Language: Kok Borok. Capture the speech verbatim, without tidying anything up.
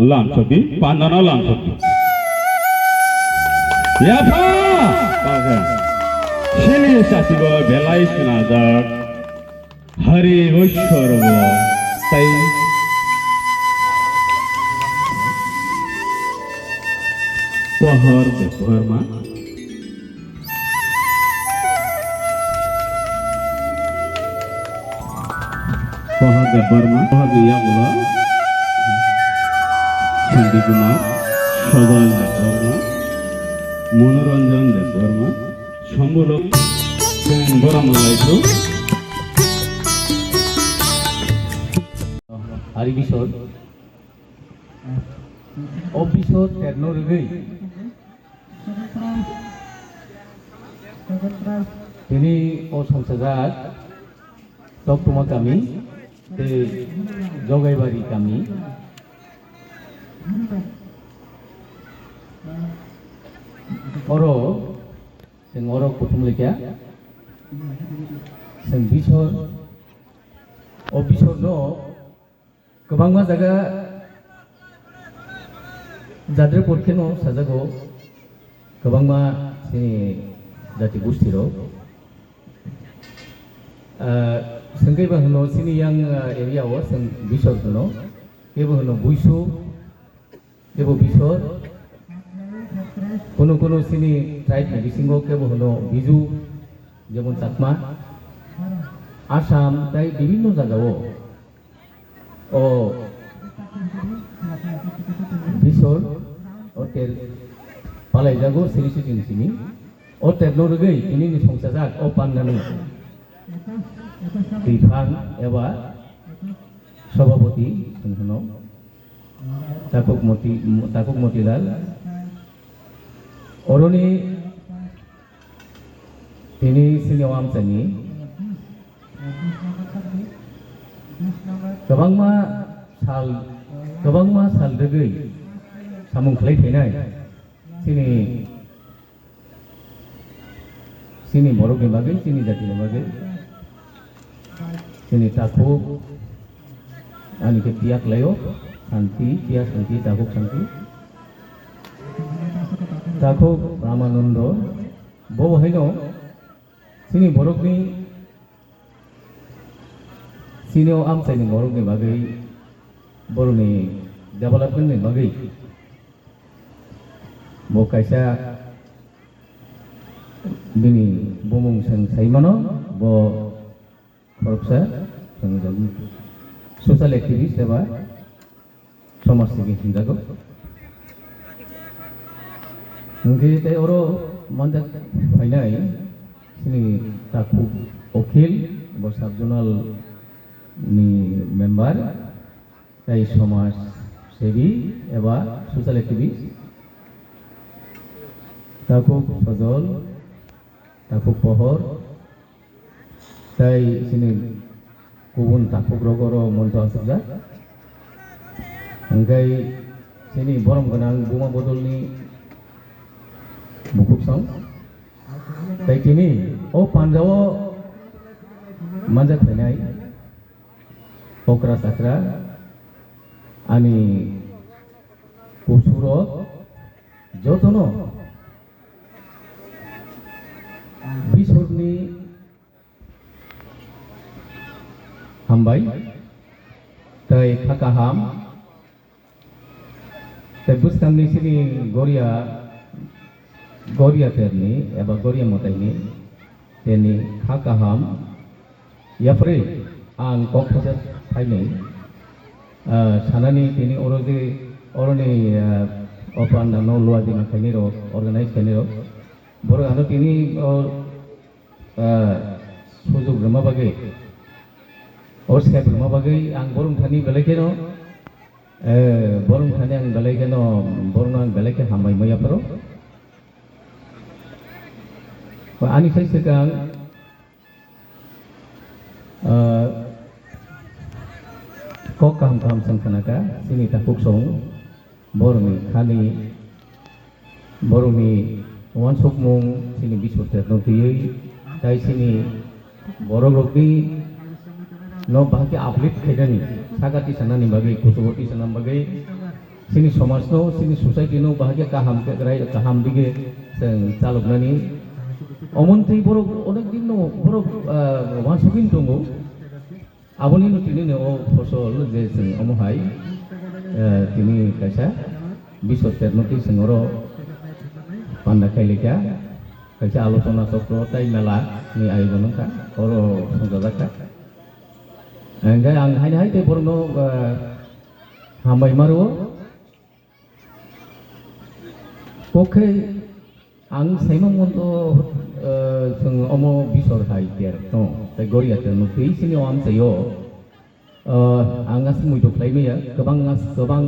Lamsobi, pandano lamsobi. Yapha! Sini sasibo belai sinajak. Hari Ishwar bo tai Pohor Debbarma. Pohor Debbarma, Pohor ni yagulo Santi Kumar, Sajal Debbarma, Manoranjan Debbarma, Sambulok, Borom Laipro. Hari Bisor, o Bisor terno rwgwi. Tini o songchajak Toktuma kami tei Jogaibari kami. Oro chwng oro kuthum laikha. Chwng Bisor, o Bisor no Kwbangma jaga jadre por kheno sajago, kwbangma chini jati gosti rok. Ah, chwng khe bo hwno chini yang, ah, area o chwng Bisor hwno, kebo hwno Buisu, kebo Bisor, kunu kunu chini tribe ni bisingo kebo hwno Biju, jemon Chakma, Assam, tai bibinno jaga o. O Bisor, o ter palaijago sini siting sini. O ter no rwgwi tini ni songchajak o pandani twiphang eba sobhapoti chwng hwno Takhuk Moti, Takhuk Motilal. Oroni tini sini o amchaini kwbangma sal, kwbangma sal rwgwi samung khlai phainai chini, chini borokni bagwi, chini jatini bagwi, chini takhuk, ani khe tiyak laio, santi, tiyak santi, takhuk santi. Takhuk Ramanando, bo haino chini borokni, chini o amchaini borokni bagwi, borokni development ni bagwi bo kaisa bini bumung chwng sai mano, bo khoroksa chwng social activist eba somaj sigi hinjago. Hwnkhe tei oro manjak phainai chini takhuk Okhil, bo sub zonal ni member, tei somaj sebi eba social activist, takhuk Sojol, takhuk Pohor, tei chini kubun takhukrok oro moncho achukjak. Hwnkhe chini borom gwnang Buma Bodolni bukhuk song. Tei tini o panjao manjak phainai okra chakra ani kusurok jotono Bisorni hambai tei kha kaham tei bwskangni chini Goria, Goria terni eba Goria mwtaini terni kha kaham yapharwi ang kok thajak phainai, ah, sanani tini oro je oroni, ah, o pandano luadima khainai rok, organize khainai rok, borok ano tini o, ah, sujok rwma bagwi, o sep rwma bagwi ang borok thani belai kheno, eh, borok thani ang belai kheno, borokno ang belai khe hambai ma yapharo. Ani sai swkang, ah, kok kaham kaham chwng khnakha, chini takhuk song, borokni khani, borokni uansukmung, chini Biswar terno twiwi, tai chini borok rokni no bahai khe uplift khainani, saka tisanani bagwi, kuchugo tisanani bagwi, chini somajno, chini society no bahai khe kaham khe, kaham dige chwng chaloknani. Omontwi borok onek din no borok, ah, uansugwi tongo. Aboni no tini no o phosol je chwng omo hai, eh, tini kaisa bisor terno twi chwng oro panda khai lekha, kaisa alochona chokro tei mela ni ayojon wngkha, oro songchajak kha. Hingkhe ang haino hai tei borokno, eh, hambai ma rwo. Kok khe ang saimang mondo, eh, chwng omo bisor hai ter no, tei goria ter no twi chini o amchaio, eh, ang aswk muitu khlai maya, kwbang as-, kwbang